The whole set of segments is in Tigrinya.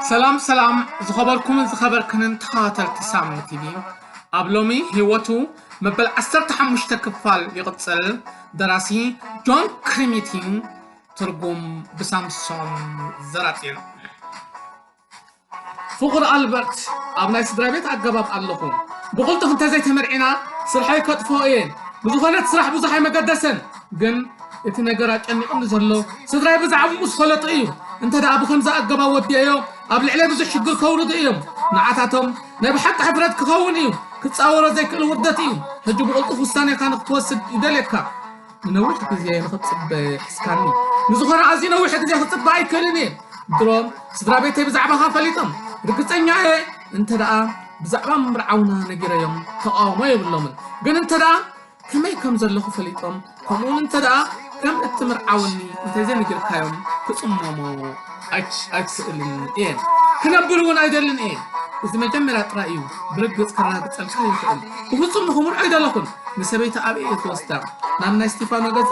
ሰላም ሰላም፣ ዝኸበርኩምን ዝኸበርክንን ተኸታተልቲ ሳሚ ቲቪ፣ ኣብ ሎሚ ህይወቱ መበል ዓሰርተ ሓሙሽተ ክፋል ይቕጽል። ደራሲ ጆን ክሪሚቲን፣ ትርጉም ብሳምሶም ዘራጤን። ፍቑር ኣልበርት፣ ኣብ ናይ ስድራ ቤት ኣገባብ ኣለኹ። ብቕልጡፍ እንተዘይተመርዒና ስርሐይ ከጥፍኦ እየ። ብዝኾነ እቲ ስራሕ ብዙሕ ኣይመገደሰን፣ ግን እቲ ነገር ኣጨኒቕኒ ዘሎ ስድራይ ብዛዕባኡ ምስ ፈለጡ እዩ። እንተ ደኣ ብኸምዚ ኣገባብ ወዲአዮ፣ ኣብ ልዕለይ ብዙሕ ሽግር ከውርዱ እዮም። ንዓታቶም ናይ ብሓቂ ሕፍረት ክኸውን እዩ። ክትጻወሮ ዘይክእል ውርደት እዩ። ሕጂ ብቕልጡፍ ውሳኔኻ ንክትወስድ ይደልየካ። ንነዊሕ ግዜ ንኽጽበ ሒዝካኒ። ንዝኾነ ኣዝዩ ነዊሕ ግዜ ክጽበ ኣይክእልን እየ። ድሮ ስድራ ቤተይ ብዛዕባኻ ፈሊጦም። ርግጸኛ እየ እንተ ደኣ ብዛዕባ ምምርዓውና ነጊረዮም ተቓውሞ የብሎምን። ግን እንተ ደኣ ከመይ ከም ዘለኹ ፈሊጦም፣ ከምኡውን እንተ ደኣ ከም እትምርዓወኒ እንተዘይነጊርካዮም ክጽመሙ ኣይ-፣ ኣይክእልን እየ። ክነብር እውን ኣይደልን እየ። እዚ መጀመርያ ጥራይ እዩ። ብርግጽ ከረጋግጸልካ ይኽእል። ብፍጹም ንኽምርዖ ኣይደለኹን። ንሰበይቲ ኣበይ እየ ክወስዳ? ናብ ናይ ስቲፋኖ ገዛ?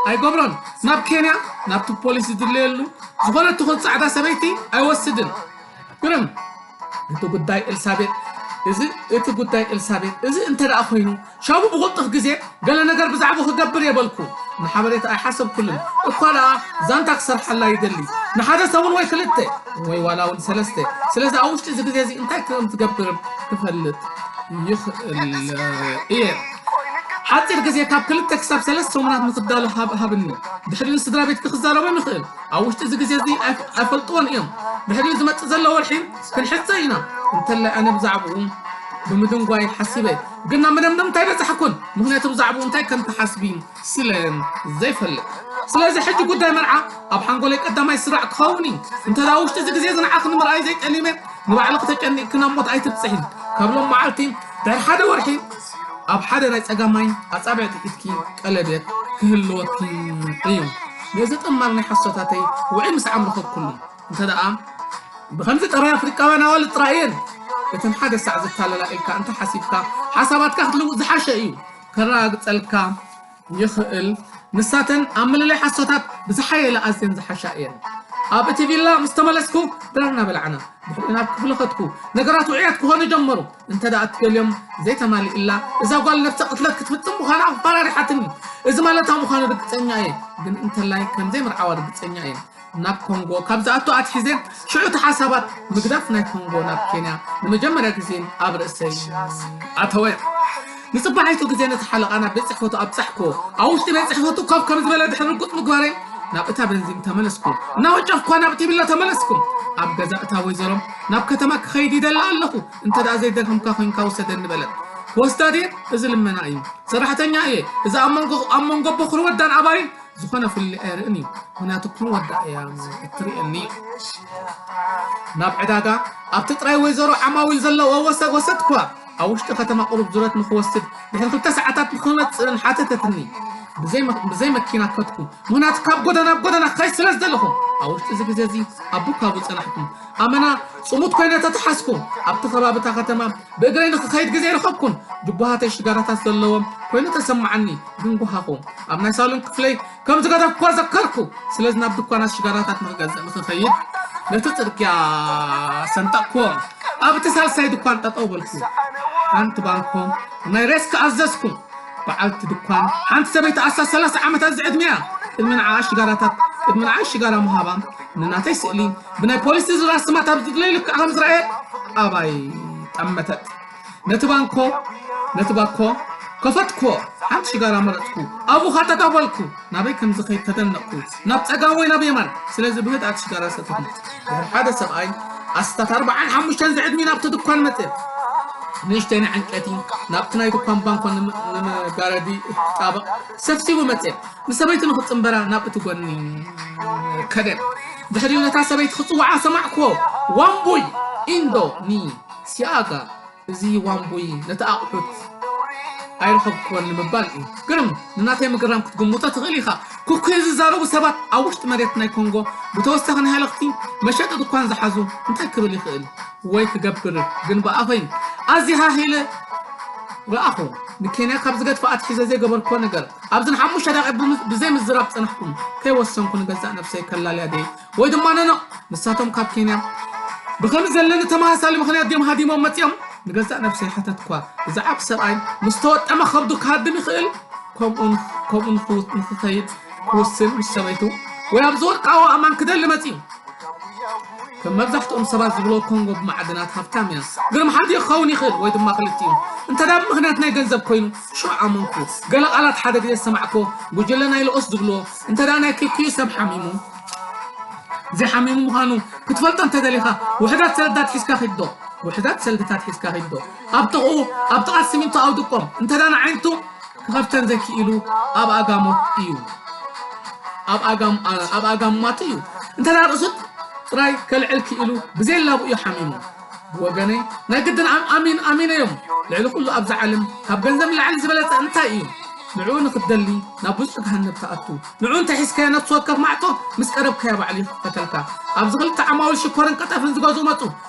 ኣይገብሮን። ናብ ኬንያ? ናብቲ ፖሊስ ዝድለየሉ ዝኾነት ትኹን ጻዕዳ ሰበይቲ ኣይወስድን። ግርም! እቲ ጉዳይ ኤልሳቤጥ፣ እዚ፣ እቲ ጉዳይ ኤልሳቤጥ፣ እዚ እንተ ደኣ ኮይኑ፣ ሻቡ ብቕልጡፍ ግዜ ገለ ነገር ብዛዕባኡ ክገብር እየ በልኩ። ንሓበሬታ ኣይሓሰብኩሉን። እኳ ደኣ ዛንታ ክሰርሓላ ይደሊ። ንሓደ ሰሙን ወይ ክልተ፣ ወይ ዋላ እውን ሰለስተ። ስለዚ ኣብ ውሽጢ እዚ ግዜ እዚ እንታይ ከም ዝገብር ክፈልጥ ይኽእል እየ። ሓጺር ግዜ ካብ ክልተ ክሳብ ሰለስተ ሰሙናት ንኽዳሎ ሃብ-፣ ሃብኒ። ድሕሪኡ ንስድራ ቤትኪ ክዛረቦም ይኽእል። ኣብ ውሽጢ እዚ ግዜ እዚ ኣይፍ-፣ ኣይፈልጥዎን እዮም። ድሕሪኡ ዝመጽእ ዘሎ ወርሒ ክንሕጸ ኢና። እንተላይ ኣነ ብዛዕባኡ ብምድንጓይ ሓሲበ፣ ግን ናብ መደምደምታ ኣይበጻሕኩን። ምኽንያቱ ብዛዕባኡ እንታይ ከም ትሓስቢ ስለ ዘይፈልጥ። ስለዚ ሕጂ ጉዳይ መርዓ ኣብ ሓንጎለይ ቀዳማይ ስራዕ ክኸውን እዩ። እንተ ደኣ ውሽጢ እዚ ግዜ እዚ ንዓኺ ንምርኣይ ዘይጠሊመ፣ ንባዕልኺ ተጨኒቕኪ ናብ ሞት ኣይትብጽሒ። ካብ ሎም መዓልቲ ድሕሪ ሓደ ወርሒ ኣብ ሓደ ናይ ጸጋማይ ኣጻብዕቲ ኢድኪ ቀለቤት ክህልወኪ እዩ። ነዚ ጥማር ናይ ሓሶታተይ ውዒ ምስ ኣምለኸኩሉ፣ እንተ ደኣ ብኸምዚ ጥራይ ኣፍሪቃውያን ኣዋልድ ጥራይ እየን እተን ሓደ ሳዕ ዘታለላ ኢልካ እንተ ሓሲብካ፣ ሓሳባትካ ክትልውጥ ዝሓሸ እዩ። ከረጋግጸልካ ይኽእል፣ ንሳተን ኣብ ምልላይ ሓሶታት ብዝሓየለ ኣዝየን ዝሓሻ እየን። ኣብ እቲ ቪላ ምስ ተመለስኩ ድራር እናበላዕና፣ ድሕሪኡ ናብ ክፍሊ ከድኩ። ነገራት ውዑያት ክኾኑ ጀመሩ። እንተ ደኣ እትደልዮም ዘይተማሊእላ፣ እዛ ጓል ነብሰ ቅትለት ክትፍጽም ምዃና ኣፈራሪሓትኒ። እዚ ማለታ ምዃኑ ርግጸኛ እየ፣ ግን እንተላይ ከም ዘይምርዓዋ ርግጸኛ እየ። ናብ ኮንጎ ካብ ዝኣቱ ኣትሒዘ፣ ሽዑ እቲ ሓሳባት ምግዳፍ ናይ ኮንጎ ናብ ኬንያ ንመጀመርያ ግዜ ኣብ ርእሰይ ኣተወ። ንጽባሒቱ ግዜ ነቲ ሓለቓ ናብ ቤት ጽሕፈቱ ኣብጻሕኩዎ። ኣብ ውሽጢ ቤት ጽሕፈቱ ኮፍ ከም ዝበለ ድሕሪ ርጉጽ ምግባረይ፣ ናብ እታ ቤንዚን ተመለስኩ። እናወጨፍኳ ናብ እቲ ቪላ ተመለስኩ። ኣብ ገዛ እታ ወይዘሮ፣ ናብ ከተማ ክኸይድ ይደሊ ኣለኹ፣ እንተ ደኣ ዘይደኸምካ ኮይንካ ውሰደኒ በለት። ክወስዳ ድየ? እዚ ልመና እዩ። ሰራሕተኛ እየ። እዚ ኣብ መንጎ፣ ኣብ መንጎ በኹሪ ወዳን ኣባይን ዝኾነ ፍልልይ ኣይርእን እዩ። ምኽንያቱ ከም ወዳ እያ እትርእየኒ። ናብ ዕዳጋ ኣብቲ ጥራይ ወይዘሮ ዓማዊል ዘለዎ ወሰ-፣ ወሰድኩዋ። ኣብ ውሽጢ ከተማ ቁሩብ ዙረት ንኽወስድ ድሕሪ ክልተ ሰዓታት ንኽመጽእን ሓተተትኒ። ብዘይ መ-፣ ብዘይ መኪና ከድኩ። ምኽንያቱ ካብ ጎደና ናብ ጎደና ክኸይድ ስለ ዝደለኹ፣ ኣብ ውሽጢ እዚ ግዜ እዚ ኣብ ቡካቡ ጸናሕኩ። ኣመና ጽሙት ኮይነ ተተሓዝኩ። ኣብቲ ከባቢ እታ ከተማ ብእግረይ ንኽኸይድ ግዜ ኣይረኸብኩን። ጅቡሃተይ ሽጋራታት ዘለዎም ኮይኑ ተሰማዓኒ፣ ግን ጎሃኹ። ኣብ ናይ ሳሎን ክፍለይ ከም ዝገደፍኩዋ ዘከርኩ። ስለዚ ናብ ድኳናት ሽጋራታት ንኽገዝእ ንኽኸይድ ነቲ ጽርግያ ሰንጠቕኩዎ። ኣብ እቲ ሳልሳይ ድኳን ጠጠው በልኩ። ሓንቲ ባንኮ ናይ ሬስክ ኣዘዝኩ። በዓልቲ ድኳን ሓንቲ ሰበይቲ ኣስታት ሰላሳ ዓመታት ዝዕድሚኣ። ቅድሚ ንዓኣ ሽጋራታት፣ ቅድሚ ንዓይ ሽጋራ ምሃባ፣ ንናተይ ስእሊ ብናይ ፖሊስ ዝዝራ ስማት ኣብ ዝድለዩ ልክዕ ከም ዝረኣየት ኣባይ ጠመተት። ነቲ ባንኮ፣ ነቲ ባኮ ከፈትኩዎ። ሓንቲ ሽጋራ መረጽኩ። ኣብኡ ኸኣ ጠጠው በልኩ። ናበይ ከም ዝኸይድ ተደነቕኩ። ናብ ጸጋም ወይ ናብ የማን? ስለዚ ብህድኣት ሽጋራ ሰተኹ። ድሕሪ ሓደ ሰብኣይ ኣስታት ኣርባዓን ሓሙሽተን ዝዕድሚኡ ናብቲ ድኳን መጸ። ንእሽተይ ናይ ዕንጨይቲ ናብቲ ናይ ድኳን ባንኮ ንም-፣ ንመጋረዲ እትጣበቕ ሰብሲቡ መጸ። ንሰበይቱ ንኽጽንበራ ናብ እቲ ጎኒ ከደ። ድሕሪኡ ነታ ሰበይቲ ክጽውዓ ሰማዕኩዎ። ዋምቡይ ኢንዶ ኒ ሲያጋ። እዚ ዋንቡይ ነቲ ኣቑሑት ኣይረኸብኩዎን ንምባል እዩ። ግርም፣ ንናተይ ምግራም ክትግምቶ ትኽእል ኢኻ። ኩኩይ ዝዛረቡ ሰባት ኣብ ውሽጢ መሬት ናይ ኮንጎ፣ ብተወሳኺ ናይ ሃለኽቲ መሸጢ ድኳን ዝሓዙ እንታይ ክብል ይኽእል ወይ ክገብር ግን ብኣፈይ ኣዚኻ ኢለ ረኣኹ። ንኬንያ ካብ ዝገድፈ ኣትሒዘ ዘይገበርኩዎ ነገር፣ ኣብዚ ንሓሙሽተ ደቂቕ ብም-፣ ብዘይ ምዝራብ ጸናሕኩ። ከይወሰንኩ ንገዛእ ነብሰይ ከላልያ ድየ? ወይ ድማ ነኖ፣ ንሳቶም ካብ ኬንያ ብኸምዚ ዘለኒ ተመሳሳሊ ምኽንያት ድዮም ሃዲሞም መጺኦም? ንገዛእ ነብሰይ ሓተትኳ። እዚ ዓቢ ሰብኣይ ምስ ተወጠመ ከብዱ ክሃድም ይኽእል፣ ከምኡ ን-፣ ከምኡ ንኽው-፣ ንኽኸይድ ክውስን ምስ ሰበይቱ ወይ ኣብዚ ወርቃዊ ኣእማን ክደሊ መጺኡ። ከም መብዛሕትኦም ሰባት ዝብሎ ኮንጎ ብማዕድናት ሃብታም እያ። ግርም ሓዲኡ ክኸውን ይኽእል ወይ ድማ ክልቲኡ። እንተ ደኣ ብምኽንያት ናይ ገንዘብ ኮይኑ ሽዑ ኣመንኩ። ገለ ቃላት ሓደ ግዜ ዝሰማዕክዎ ጉጅለ ናይ ልኦስ ዝብልዎ እንተ ደኣ ናይ ኪኪዩ ሰብ ሓሚሙ ዘይሓሚሙ ምዃኑ ክትፈልጦ እንተደሊኻ ውሕዳት ሰለድታት ሒዝካ ኪድ ዶ። ውሕዳት ሰልድታት ሒዝካ ኪድ ዶ። ኣብ ጥቕኡ ኣብ ጥቓ ሲሚንቶ ኣውድቆም እንተ ደኣ ንዓይንቱ ክኸፍተን ዘይክኢሉ ኣብ ኣጋሞት እዩ። ኣብ ኣጋም ኣብ ኣጋማቱ እዩ። እንተ ደኣ ርእሱት ጥራይ ከልዕል ክኢሉ ብዘይ ላቡ እዩ ሓሚሙ። ብወገነይ ናይ ግድን ኣም ኣሚን ኣሚነዮም። ልዕሊ ኩሉ ኣብዛ ዓለም ካብ ገንዘብ ንላዕሊ ዝበለጸ እንታይ እዩ? ንዕኡ ንኽትደሊ ናብ ብዙሕ ገሃነብ ትኣቱ። ንዕኡ እንተ ሒዝካዮ ነፍሲ ወከፍ ማዕጾ ምስ ቀረብካዮ ባዕሉ ይኽፈተልካ። ኣብዚ ክልተ ዓማዊል ሽኮርን ቀጠፍን ዝገዝኡ መጹ።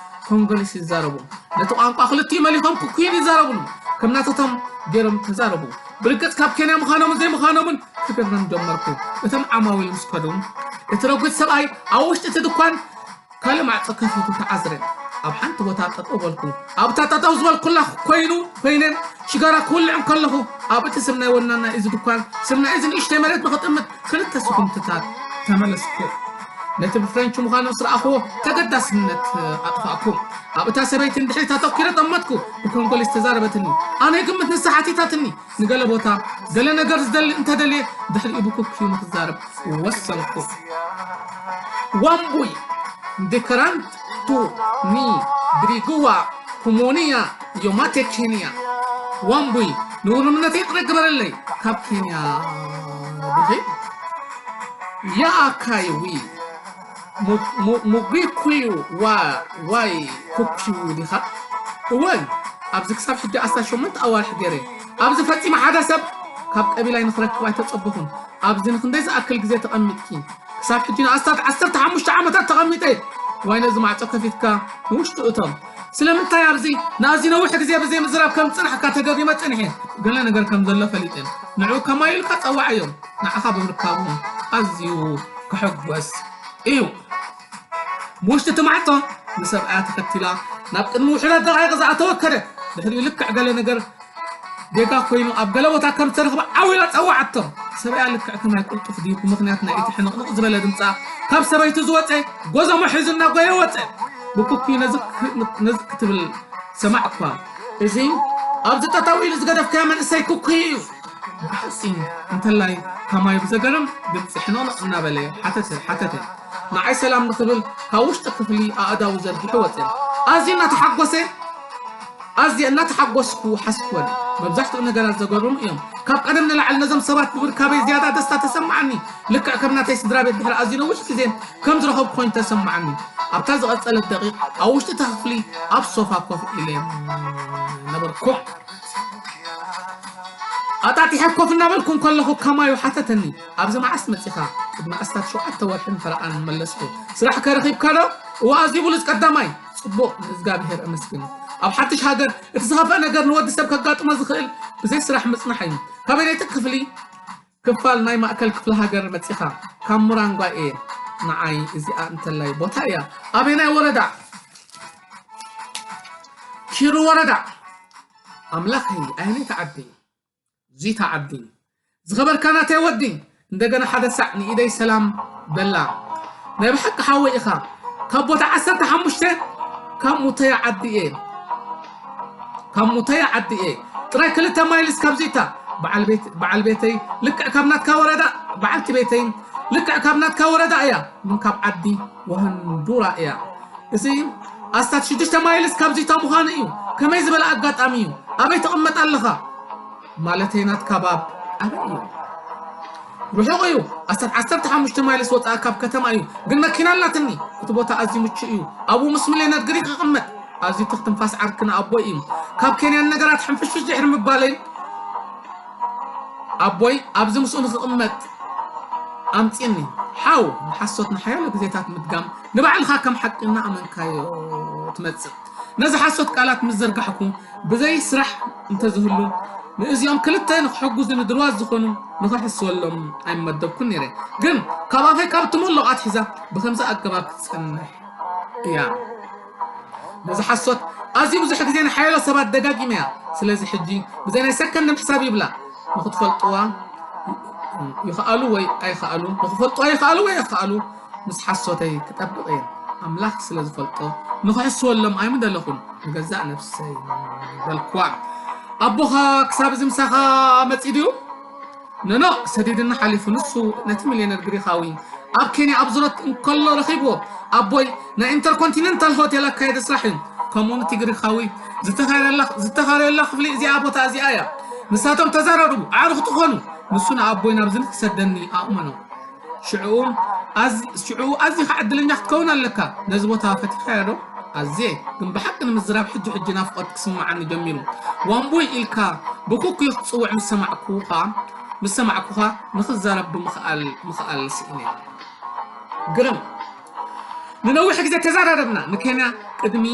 ኮንጎሊስ ይዛረቡ። ነቲ ቋንቋ ክልቲኡ መሊኾም ኩኩይን ይዛረቡሉ። ከም ናተቶም ገይሮም ተዛረቡ። ብርግጽ ካብ ኬንያ ምዃኖምን ዘይምዃኖምን ክግረም ጀመርኩ። እቶም ዓማዊል ምስ ከዱ እቲ ረጒድ ሰብኣይ ኣብ ውሽጢ እቲ ድኳን ካልእ ማዕጾ ከፊቱ ተዓዝረ። ኣብ ሓንቲ ቦታ ጠጠው በልኩ። ኣብታ ጠጠው ዝበልኩላ ኮይኑ ኮይነ ሽጋራ ክውልዕ እንከለኹ ኣብ እቲ ስም ናይ ወናና እዚ ድኳን ስም ናይ እዚ ንእሽተይ መሬት ንኽጥምት ክልተ ስጉምትታት ተመለስኩ። ነቲ ብፍሬንች ምዃኑ ምስ ረኣኽዎ ተገዳስነት ኣጥፋእኩ። ኣብ እታ ሰበይቲ ንድሕሪት ኣተኲረ ጠመትኩ። ብኮንጎሊስ ተዛረበትኒ። ኣነ ይግምት ንሳ ሓቲታትኒ። ንገለ ቦታ ገለ ነገር ዝደሊ እንተደልየ ድሕሪኡ ብኩኪ ንክዛረብ ወሰንኩ። ዋምቡይ ዲክራንት ቱ ኒ ድሪጉዋ ኩሞኒያ ዮማቴ ኬንያ። ዋምቡይ ንውርምነተይ ይቕረ ግበረለይ። ካብ ኬንያ ዲኺ? ያኣካይዊ ሙጊኩዩ ዋይ ኩኪዩ ዲኻ? እወን፣ ኣብዚ ክሳብ ሕጂ ኣስታት ሸሞንተ ኣዋርሕ ገይረ። ኣብዚ ፈጺመ ሓደ ሰብ ካብ ቀቢላይ ንኽረክብ ኣይተጸበኹን። ኣብዚ ንኽንደይ ዝኣክል ግዜ ተቐሚጥኪ? ክሳብ ሕጂ ንኣስታት ዓሰርተ ሓሙሽተ ዓመታት ተቐሚጠ። ዋይ ነዚ ማዕጾ ከፊትካ ንውሽጡ እቶ። ስለምንታይ ኣብዚ ንኣዝዩ ነዊሕ ግዜ ብዘይ ምዝራብ ከም ዝጸናሕካ ተገሪመ ጸኒሐ። ገለ ነገር ከም ዘሎ ፈሊጠ። ንዕኡ ከማይ ኢልካ ጸዋዓዮ። ንዓኻ ብምርካቡ ኣዝዩ ክሕጎስ እዩ። ብውሽጢ እቲ ማዕጾ ንሰብኣያ ተኸቲላ ናብ ቅድሚ ውሑዳት ደቓይቕ ዝኣተወት ከደት። ድሕሪኡ ልክዕ ገለ ነገር ጌጋ ኮይኑ ኣብ ገለ ቦታ ከም ዝተረኽበ ዓው ኢላ ጸዋዓቶ። ሰብኣያ ልክዕ ከማይ ቅልጡፍ ድዩ ብምኽንያት ናይ እቲ ሕንቕንቕ ዝበለ ድምጻ ካብ ሰበይቱ ዝወጸ ጎዞሞ ሒዙ እናጎየ ወጸ። ብኩኪ ነዚ ክ-፣ ነዚ ክትብል ሰማዕኳ። እዚ ኣብዚ ጠጠው ኢሉ ዝገደፍካዮ መንእሰይ ኩኩይ እዩ። ብሓጺን እንተላይ ከማይ ብዘገርም ድምጺ ሕንቕንቕ እናበለ ሓተተ፣ ሓተተ። ንዓይ ሰላም ንኽብል ካብ ውሽጢ ክፍሊ ኣእዳው ዘርጊሑ ወጸ። ኣዝዩ እናተሓጎሰ፣ ኣዝየ እናተሓጎስኩ ሓስኩወን። መብዛሕትኡ ነገራት ዘገርሙ እዮም። ካብ ቀደም ንላዕሊ ነዞም ሰባት ብምርካበይ ዝያዳ ደስታ ተሰማዓኒ። ልክዕ ከም ናተይ ስድራ ቤት ድሕሪ ኣዝዩ ነዊሕ ግዜ ከም ዝረኸብኩ ኮይኑ ተሰማዓኒ። ኣብታ ዝቐጸለት ደቂቕ ኣብ ውሽጢ እታ ክፍሊ ኣብ ሶፋ ኮፍ ኢለ ነበርኩ። ኣጣጢሐ ኮፍ እናበልኩ እንከለኹ ከማዩ ሓተተኒ፣ "ኣብዚ መዓስ መጺኻ?" ቅድሚ ኣስታት ሸውዓተ ወርሕን ፈረቓን መለስኩ። "ስራሕ ከ ረኺብካ ዶ?" "እወ፣ ኣዝዩ ብሉጽ ቀዳማይ!" "ጽቡቕ፣ ንእዝጋብሄር ኣመስግን። ኣብ ሓድሽ ሃገር እቲ ዝኸፍአ ነገር ንወዲ ሰብ ከጋጥሞ ዝኽእል ብዘይ ስራሕ ምጽናሕ እዩ። ካበየነይቲ ክፍሊ ክፋል ናይ ማእከል ክፍለ ሃገር መጺኻ?" "ካብ ሙራንጓ እየ። ንዓይ እዚኣ እንተላይ ቦታ እያ። ኣበየናይ ወረዳ?" "ኪሩ ወረዳ። ኣምላኸይ፣ ኣየነይቲ ዓዲ?" "ዚታ ዓዲ። ዝኸበርካ ናተይ ወዲ፣ እንደገና ሓደ ሳዕ ንኢደይ ሰላም በላ። ናይ ብሓቂ ሓወይ ኢኻ። ካብ ቦታ ዓሰርተ ሓሙሽተ ካብ ሙተያ ዓዲ እየ። ካብ ሙተያ ዓዲ እየ። ጥራይ ክልተ ማይልስ ካብ ዚታ። በዓል ቤት-፣ በዓል ቤተይ ልክዕ ካብ ናትካ ወረዳ፣ በዓልቲ ቤተይ ልክዕ ካብ ናትካ ወረዳ እያ። ግን ካብ ዓዲ ወህንዱራ እያ። እዚ ኣስታት ሽዱሽተ ማይልስ ካብ ዚታ ምዃኑ እዩ። ከመይ ዝበለ ኣጋጣሚ እዩ? ኣበይ ትቕመጥ ኣለኻ?" "ማለተይ ናትካ ባብ ኣበይ እዩ?" "ርሑቕ እዩ። ኣስታት ዓሰርተ ሓሙሽተ ማይልስ ወጻኢ ካብ ከተማ እዩ። ግን መኪና ኣላትኒ። እቲ ቦታ ኣዝዩ ምቹእ እዩ። ኣብኡ ምስ ሚልዮነር ግሪክ ይቕመጥ። ኣዝዩ ትኽ ትንፋስ ዓርክና ኣቦይ እዩ። ካብ ኬንያን ነገራት ሕንፍሽፍሽ ድሕሪ ምባለይ ኣቦይ ኣብዚ ምስኡ ንኽቕመጥ ኣምጺኒ። ሓው፣ ንሓሶት ንሓያሎ ግዜታት ምድጋም ንባዕልኻ ከም ሓቂ እናኣመንካዮ ትመጽእ። ነዚ ሓሶት ቃላት ምስ ዘርጋሕኩ፣ ብዘይ ስራሕ እንተዝህሉ፣ ንእዚኦም ክልተ ንኽሕግዙኒ ድልዋት ዝኾኑ ንኽሕስወሎም ኣይምመደብኩን ነይረ። ግን ካብ ኣፈይ ካብ እትመልቕ ኣትሒዛ ብኸምዚ ኣገባብ ክትጸንሕ እያ። ነዚ ሓሶት ኣዝዩ ብዙሕ ግዜ ንሓያሎ ሰባት ደጋጊመያ። ስለዚ ሕጂ ብዘይ ናይ ሰከንድ ምሕሳብ ይብላ። ንኽትፈልጥዋ ይኽኣሉ ወይ ኣይኽኣሉ፣ ንኽፈልጥዋ ይኽኣሉ ወይ ኣይኽኣሉ፣ ምስ ሓሶተይ ክጠብቕ እየ። ኣምላኽ ስለ ዝፈልጦ ንኽሕስወሎም ኣይምደለኹን፣ ንገዛእ ነፍሰይ በልክዋ። ኣቦኻ ክሳብ እዚ ምሳኻ መጺ ድዩ? ኖኖ፣ ሰዲድና ሓሊፉ። ንሱ ነቲ ሚልዮነር ግሪኻዊ ኣብ ኬንያ ኣብ ዙረት እንከሎ ረኺብዎ። ኣቦይ ናይ ኢንተርኮንቲነንታል ሆቴል ኣካየዲ ስራሕ እዩ። ከምኡ እቲ ግሪኻዊ ዝተኻረየላ ክፍሊ እዚኣ ቦታ እዚኣ እያ። ንሳቶም ተዛራርቡ ኣዕሩኽቲ ኾኑ። ንሱ ንኣቦይ ናብ ዝንት ክሰደኒ ኣእመኖ። ሽዑ ኣዚ ሽዑ ኣዚኻ ዕድለኛ ክትከውን ኣለካ። ነዚ ቦታ ፈቲኻዮ ዶ? ኣዝየ ግን ብሓቂ ንምዝራብ ሕጂ ሕጂ ናፍቆት ክስምዓኒ ጀሚሩ። ዋንቡይ ኢልካ ብኩኩይ ክትጽውዕ ምስ ሰማዕኩኻ ምስ ሰማዕኩኻ ንኽዛረብ ብምኽኣል ምኽኣል ስኢነ። ግርም ንነዊሕ ግዜ ተዛራረብና። ንኬንያ ቅድሚ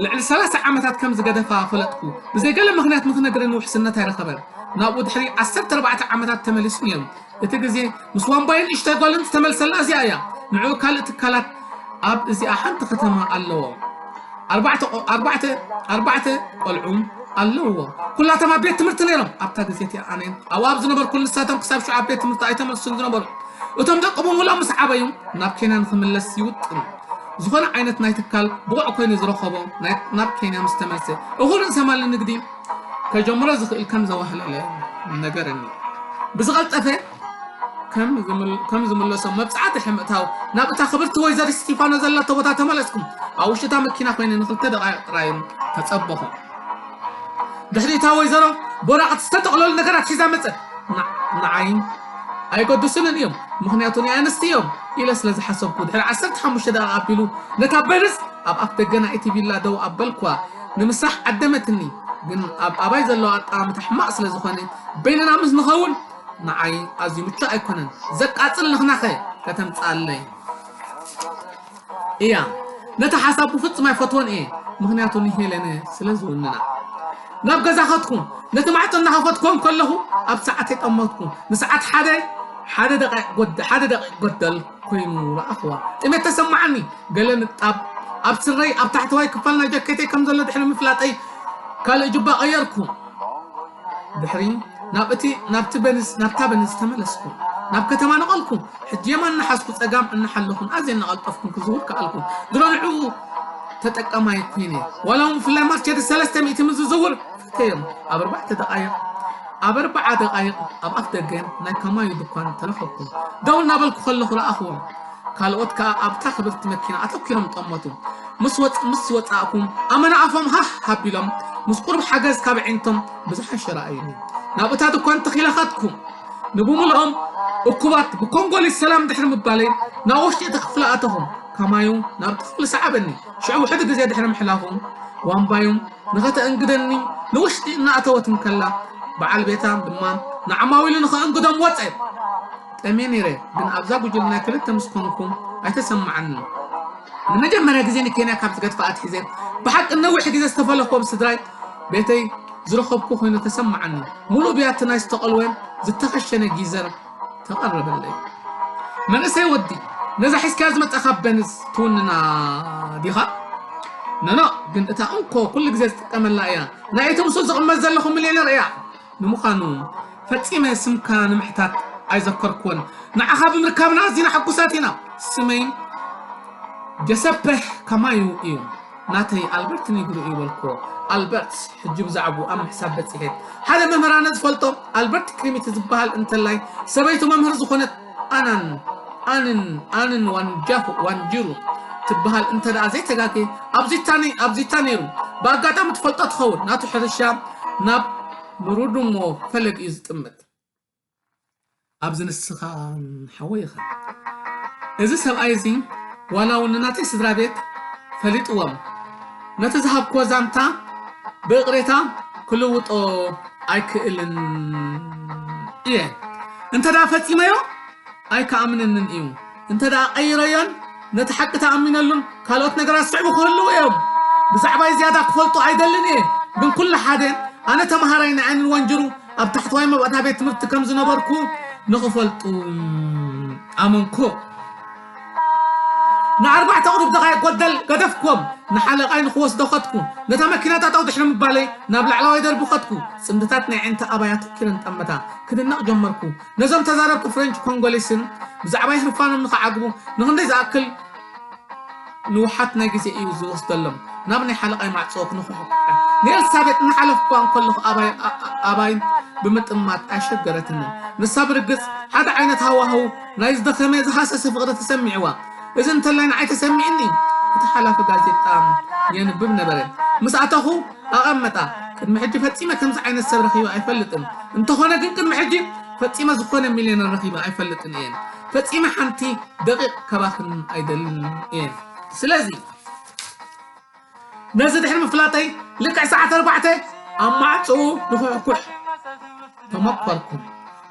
ልዕሊ ሰላሳ ዓመታት ከም ዝገደፋ ፈለጥኩ። ብዘይ ገለ ምኽንያት ንኽነግረኒ ውሕስነት ኣይረኸበን። ናብኡ ድሕሪ ዓሰርተ ኣርባዕተ ዓመታት ተመሊሱ ነይሩ። እቲ ግዜ ምስ ዋንባይን ንእሽተይ ጓልን ዝተመልሰላ እዚኣ እያ። ንዕኡ ካልእ ትካላት ኣብ እዚኣ ሓንቲ ከተማ ኣለዎ። ኣርባዕተ ቆ- ኣርባዕተ ኣርባዕተ ቆልዑ ኣለዎ። ኩላቶም ኣብ ቤት ትምህርቲ ነይሮም። ኣብታ ግዜ እቲኣ ኣነ ኣብኡ ኣብ ዝነበርኩ ንሳቶም ክሳብ ሽዑ ኣብ ቤት ትምህርቲ ኣይተመልሱን ዝነበሩ። እቶም ደቂ ብምሉኦም ምስ ዓበዩ ናብ ኬንያ ንክምለስ ይውጥን። ዝኾነ ዓይነት ናይ ትካል ብቑዕ ኮይኑ ዝረኸቦ ናይ- ናብ ኬንያ ምስ ተመልሰ እኹልን ሰማልን ንግዲ ከጀምሮ ዝኽእል ከም ዘዋህለለ ነገረኒ። ብዝቐልጠፈ ከም ዝምል- ከም ዝምለሶም መብጽዓ ድሕሪ ምእታው ናብ እታ ክብርቲ ወይዘሪት ስቲፋኖ ዘላቶ ቦታ ተመለስኩም። ኣብ ውሽጢ እታ መኪና ኮይነ ንክልተ ደቓይቕ ጥራይ ተጸበኹ። ድሕሪ እታ ወይዘሮ ብወረቐት ዝተጠቕለሉ ነገራት ሒዛ መጸት። ንዓይ ኣይገድሱንን እዮም፣ ምኽንያቱ ናይ ኣንስቲ እዮም ኢለ ስለ ዝሓሰብኩ፣ ድሕሪ ዓሰርተ ሓሙሽተ ደቂቕ ኣቢሉ ነታ በንስ ኣብ ኣፍ ደገ ናይቲ ቪላ ደው ኣበልኩዋ። ንምሳሕ ዓደመትኒ፣ ግን ኣብ ኣባይ ዘለዎ ኣጠማምታ ሕማቕ ስለ ዝኾነ፣ በይንና ምስ ንኸውን ንዓይ ኣዝዩ ምቹእ ኣይኮነን። ዘቃጽል ንኽናኸ ከተምጽኣለይ እያ። ነቲ ሓሳብ ብፍጹም ኣይፈትዎን እየ፣ ምኽንያቱ ንሄለነ ስለ ዝውንና። ናብ ገዛ ኸድኩ። ነቲ ማዕጾ እናኸፈትኩ ከለኹ ኣብ ሰዓተይ ጠመትኩ። ንሰዓት ሓደ ሓደ ደቂቕ ጎደ- ሓደ ደቂቕ ጎደል ኮይኑ ረኣኽዋ። ጥሜት ተሰማዓኒ። ገለ ንጣብ ኣብ ስረይ ኣብ ታሕተዋይ ክፋል ናይ ጃኬተይ ከም ዘሎ ድሕሪ ምፍላጠይ ካልእ ጁባ ቀየርኩ። ድሕሪ ናብ እቲ ናብቲ በንስ ናብታ በንስ ተመለስኩ። ናብ ከተማ ነቐልኩ። ሕጂ የማን እናሓዝኩ ጸጋም እናሓለኹን ኣዝየ እናቐልጠፍኩን ክዝውር ከኣልኩ። ድሮ ንዕኡ ተጠቀማይ ኮይነ። ዋላ እውን ብፍላይ ማርቸዲስ ሰለስተ ሚእቲ ምስ ዝዝውር ፈተዮም። ኣብ ኣርባዕተ ደቓይቕ ኣብ ኣርባዓ ደቓይቕ ኣብ ኣፍ ደገ ናይ ከማዩ ድኳን ተረኸብኩ። ደው እናበልኩ ከለኹ ረኣኽዎም። ካልኦት ከኣ ኣብታ ክብርቲ መኪና ኣተኲሮም ጠመቱ። ምስ ወጽ ምስ ወጻእኩ ኣመና ኣፎም ሃህ ኣቢሎም ምስ ቁሩብ ሓገዝ ካብ ኣዒንቶም ብዝሓሸ ረኣዩኒ። ናብ እታ ድኳን ተኺለ ኸድኩ። ንብምልኦም እኩባት ብኮንጎሊስ ሰላም ድሕሪ ምባለይ ናብ ውሽጢ እቲ ክፍሊ ኣተኹ። ከማዩ ናብቲ ክፍሊ ሰዓበኒ። ሽዑ ውሕድ ግዜ ድሕሪ ምሕላፉ ዋንባዩ ንኸተእንግደኒ ንውሽጢ እናእተወት እንከላ በዓል ቤታ ድማ ንዓማዊሉ ንኸእንግዶም ወጸ። ጠምየ ነይረ፣ ግን ኣብዛ ጉጅለ ናይ ክልተ ምስ ኮንኩ ኣይተሰማዓንን። ንመጀመርያ ግዜ ንኬንያ ካብ ዝገድፋ ኣትሒዘ ብሓቂ ነዊሕ ግዜ ዝተፈለኽዎ ብስድራይ ቤተይ ዝረኸብኩ ኮይኑ ተሰማዓኒ። ሙሉእ ብያቲ ናይ ዝተቐልወ ዝተኸሸነ ጊዘር ተቐረበለይ። መንእሰይ ወዲ፣ ነዛ ሒዝካያ ዝመጻኻ በንስ ትውንና ዲኻ? ኖኖ፣ ግን እታ እንኮ ኩሉ ግዜ ዝጥቀመላ እያ። ናይ እቲ ምስኡ ዝቕመጥ ዘለኹ ሚልዮነር እያ። ንምዃኑ ፈጺመ ስምካ ንምሕታት ኣይዘከርኩዎን። ንዓኻ ብምርካብና ኣዚና ሕጉሳት ኢና። ስመይ ጀሰፐህ ከማዩ እዩ። ናተይ ኣልበርት ኒግሩ እዩ በልክዎ። ኣልበርት ሕጂ ብዛዕባኡ ኣብ ምሕሳብ በጺሐ። ሓደ መምህር ኣነ ዝፈልጦ ኣልበርት ክሪሚቲ ዝበሃል እንተላይ ሰበይቱ መምህር ዝኾነት ኣናን ኣንን ኣንን ዋንጃሁ ዋንጅሩ ትበሃል እንተ ደኣ ዘይተጋግየ ኣብ ዚታ ነይ- ኣብ ዚታ ነይሩ። ብኣጋጣሚ ትፈልጦ ትኸውን። ናቱ ሕርሻ ናብ ምሩዱሞ ፈለግ እዩ ዝጥምት። ኣብዚ ንስኻን ሓወይ ኢኻ። እዚ ሰብኣይ እዚ ዋላ እውን ንናተይ ስድራ ቤት ፈሊጥዎም ነቲ ዝሃብክዎ ዛንታ ብእቕሬታ ክልውጦ ኣይክእልን እየ። እንተ ደኣ ፈጺመዮ ኣይከኣምነንን እዩ። እንተ ደኣ ቀይረዮን ነቲ ሓቂ ተኣሚነሉን ካልኦት ነገራት ስዕቡ ክህልዉ እዮም። ብዛዕባይ ዝያዳ ክፈልጡ ኣይደልን እየ። ግን ኩሉ ሓደ ኣነ ተምሃራይ ንዓይንን ወንጅሩ ኣብ ታሕተዋይ መባእታ ቤት ትምህርቲ ከም ዝነበርኩ ንኽፈልጡ ኣመንኩ። ንኣርባዕተ ቁሩብ ደቓይቕ ጎደል ገደፍክዎም። ንሓለቓይ ንኽወስዶ ኸድኩ። ነታ መኪና ጠጠው ድሕሪ ምባለይ ናብ ላዕለዋይ ደርቢ ኸድኩ። ጽምድታት ናይ ዕንቲ ኣባይ ኣተኪረን ጠመታ። ክድነቕ ጀመርኩ። ነዞም ተዛረብቲ ፍሬንች ኮንጎሊስን ብዛዕባይ ህርፋኖም ንኽዓግቡ ንኽንደይ ዝኣክል ንውሓት ናይ ግዜ እዩ ዝወስደሎም። ናብ ናይ ሓለቓይ ማዕጾ ክንኹሕኩሕ። ንኤልሳቤጥ እናሓለፍኩዋ እንከለኹ ኣባይ፣ ኣ-፣ ኣ-፣ ኣባይ ብምጥማት ኣሸገረትኒ። ንሳ ብርግጽ ሓደ ዓይነት ሃዋህው ናይ ዝደኸመ ዝሃሰሰ ፍቕሪ ተሰሚዕዋ። እዚ እንተላይ ንዓይ ተሰሚዕኒ፣ እቲ ሓላፊ ጋዜጣ የንብብ ነበረ። ምስ ኣተኹ ኣቐመጣ። ቅድሚ ሕጂ ፈጺመ ከምዚ ዓይነት ሰብ ረኺበ ኣይፈልጥን። እንተኾነ ግን ቅድሚ ሕጂ ፈጺመ ዝኾነ ሚልዮነር ረኺበ ኣይፈልጥን እየ። ፈጺመ ሓንቲ ደቂቕ ከባኽን ኣይደልን እየ። ስለዚ ነዚ ድሕሪ ምፍላጠይ ልክዕ ሰዓት ኣርባዕተ ኣብ ማዕጾኡ ንኹሕኩሕ ተመኮርኩ።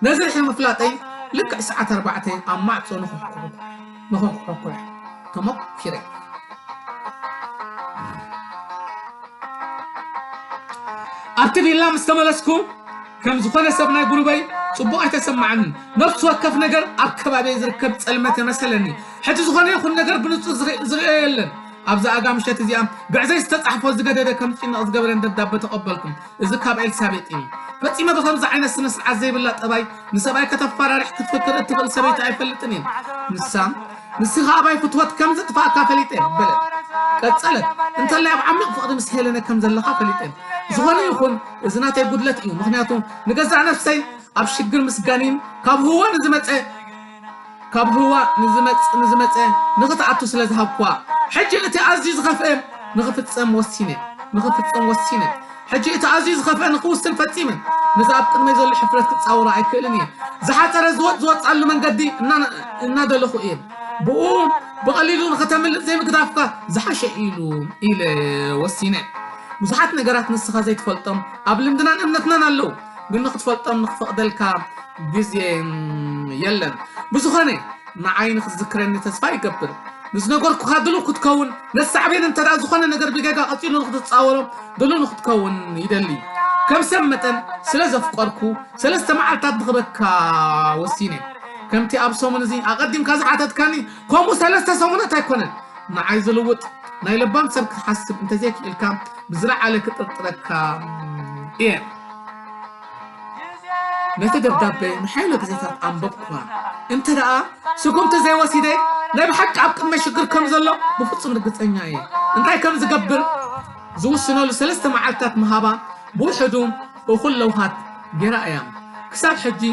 ነዚ ድሕሪ ምፍላጠይ ልክዕ ሰዓት ኣርባዕተ ኣብ ማዕጾ ንኹሕኩሕ፣ ንኹሕኩሕ ተመኪረ። ኣብቲ ቪላ ምስ ተመለስኩ፣ ከም ዝኾነ ሰብ ናይ ጉሩበይ ጽቡቕ ኣይተሰማዓንን። ነፍሲ ወከፍ ነገር ኣብ ከባቢይ ዝርከብ ጸልመት የመሰለኒ። ሕጂ ዝኾነ ይኹን ነገር ብንጹር ዝርኢ-፣ ዝርእዮ የለን። ኣብዛ ኣጋ ምሸት እዚኣ፣ ግዕዘይ ዝተጻሕፎ ዝገደደ ከም ዝጭነቕ ዝገበረን ደብዳበ ተቐበልኩ። እዚ ካብ ኤልሳቤጥ እዩ። ፈጺመ ብኸምዚ ዓይነት ስነ ስርዓት ዘይብላ ጠባይ ንሰብኣይ ከተፋራርሕ ክትፍክር እትኽእል ሰበይቲ ኣይፈልጥን እየ። ንሳ፣ ንስኻ ኣባይ ፍትወት ከም ዝጥፋእካ ፈሊጠ፣ በለት። ቀጸለት፣ እንተላይ ኣብ ዓሚቕ ፍቕሪ ምስ ሄለነ ከም ዘለኻ ፈሊጠ። ዝኾነ ይኹን፣ እዚ ናተይ ጉድለት እዩ። ምኽንያቱ፣ ንገዛእ ነፍሰይ ኣብ ሽግር ምስጋኒን ካብ ህዋ ንዝመጸ፣ ካብ ህዋ ንዝመጽ-፣ ንዝመጸ ንኽትኣቱ ስለ ዝሃብኩዋ፣ ሕጂ እቲ ኣዝዩ ዝኸፍአ ንኽፍጸም ወሲነ፣ ንኽፍጸም ወሲነ። ሕጂ እቲ ኣዝዩ ዝኸፍአ ንኽውስን ፈጺመ። ነዚ ኣብ ቅድመይ ዘሎ ሕፍረት ክጻወሮ ኣይክእልን እየ። ዝሓጸረ ዝወጽ-፣ ዝወጽኣሉ መንገዲ እና-፣ እናደለኹ እየ። ብኡ ብቐሊሉ ንኸተምልጥ ዘይምግዳፍካ ዝሓሸ ኢሉ ኢለ ወሲነ። ብዙሓት ነገራት ንስኻ ዘይትፈልጦም ኣብ ልምድናን እምነትናን ኣለዉ፣ ግን ንኽትፈልጦም ንኽፈቕደልካ ግዜ የለን። ብዝኾነ፣ ንዓይ ንኽትዝክረኒ ተስፋ ይገብር። ንዝነገርኩኻ ድሉው ክትከውን፣ ነቲ ሳዕቤን እንተ ደኣ ዝኾነ ነገር ብጌጋ ቀጺሉ ንኽትጻወሮ ድሉው ንኽትከውን ይደሊ። ከም ሰብ መጠን ስለ ዘፍቀርኩ፣ ሰለስተ መዓልታት ንኽበካ ወሲነ። ከምቲ ኣብ ሰሙን እዚ ኣቐዲምካ ዝሓተትካኒ፣ ከምኡ ሰለስተ ሰሙናት ኣይኮነን። ንዓይ ዝልውጥ ናይ ለባም ሰብ ክትሓስብ እንተዘይክኢልካ፣ ብዝለዓለ ክጥርጥረካ እየ። ነቲ ደብዳበ ንሓይሎ ግዜታት ኣንበብኩዋ። እንተ ደኣ ስጉምቲ ዘይወሲደ፣ ናይ ብሓቂ ኣብ ቅድመ ሽግር ከም ዘሎ ብፍጹም ርግጸኛ እየ። እንታይ ከም ዝገብር ዝውስነሉ ሰለስተ መዓልታት ምሃባ ብውሕዱ እኹል ለውሃት ገይራ እያ። ክሳብ ሕጂ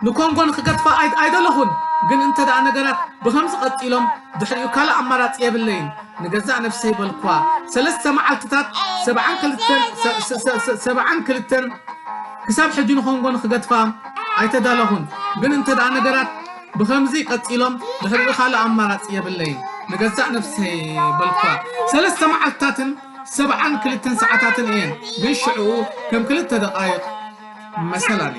ንኮንጎ ንኽገድፋ ኣይ-፣ ኣይደለኹን፣ ግን እንተ ደኣ ነገራት ብኸምዚ ቀጺሎም፣ ድሕሪኡ ካልእ ኣማራጺ የብለይን። ንገዛእ ነፍሰይ በልኳ። ሰለስተ መዓልትታት ሰብዓን ክልተን፣ ሰ-፣ ሰ-፣ ሰ-፣ ሰ-፣ ሰብዓን ክልተን ክሳብ ሕጂ ንኮንጎ ንኽገድፋ ኣይተዳለኹን። ግን እንተ ደኣ ነገራት ብኸምዚ ቀጺሎም፣ ድሕሪኡ ካልእ ኣማራጺ የብለይን። ንገዛእ ነፍሰይ በልኳ። ሰለስተ መዓልትታትን ሰብዓን ክልተን ሰዓታትን እየን። ግን ሽዕኡ ከም ክልተ ደቓይቕ መሰላኒ።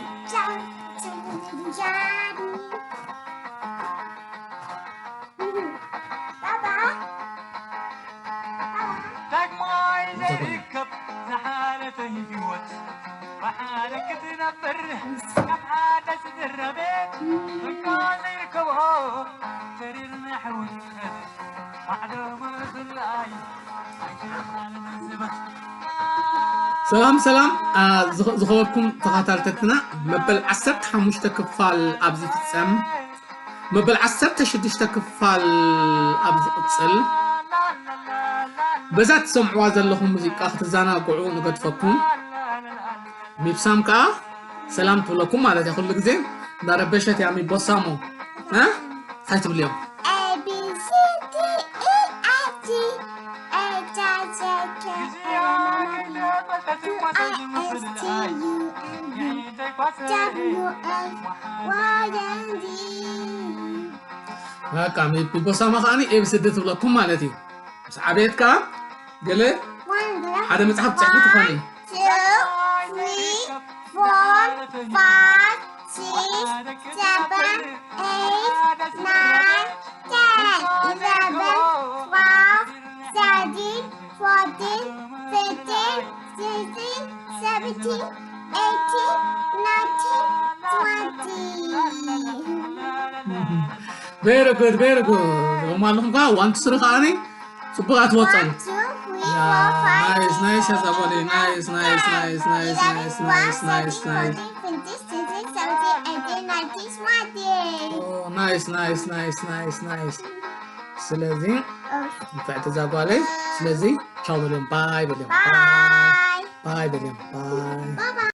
ዳግማይ ዘይርከብ ዝሓለፈ ህይወት ብሓደ ክትነብር ካብ ሓደ ስድራ ቤት እንኳ ዘይርከቦ ተሪር ናይ ሕውነት ማዕዶ ምፍላይ ኣይከኣልን ዝብል። ሰላም ሰላም፣ አ፣ ዝኸ-፣ ዝኸበርኩም ተኸታተልትና፣ መበል ዓሰርተ ሓሙሽተ ክፋል ኣብዚ ይፍጸም። መበል ዓሰርተ ሽዱሽተ ክፋል ኣብ ዝቕጽል፣ በዛ ትሰምዕዋ ዘለኹም ሙዚቃ ክትዘናግዑ ንገድፈኩም። ሚብሳም ከኣ ሰላም ትብለኩም ማለት እያ። ኩሉ ግዜ እንዳረበሸት እያ ሚቦሳሞ። እ? እንታይ ትብልዮም? A B C D E F G H I J K L M N O P Q R S T U V W X Y Z። በቃ፣ ሚ-፣ ሚቦሳማ ከኣኒ ኤ ቢ ሲ ዲ ትብለኩም ማለት እዩ። ምስ ዓበየት ከኣ ገለ ሓደ መጽሓፍ ትጽሕፊ ትኾኒ። One, two, three, four, five, six, seven, eight, nine, ten, eleven, twelve, thirteen, fourteen, fifteen, sixteen, seventeen, eighteen, nineteen, twenty. Very good, very good. ኣለኹም ከዓ ዋን ቱ ስሪ ከዓኒ ጽቡቓት ወጻሉ። One, two, three, four, five, Nice, nice, six, Azabale. seven, Nice, nice, eight, nice, nice, eleven, nice, twelve, nice, nice, thirteen, nice. fourteen, fifteen, sixteen, seventeen, eighteen, nineteen, twenty. Oh, nice, nice, nice, nice, nice. ስለዚ Oh, ንፍዕቲ እዛ ጓለይ። ስለዚ ቻው በልዮም፣ ባይ በልዮም፣ bye. ባይ በልዮም፣ ባይ። Bye bye.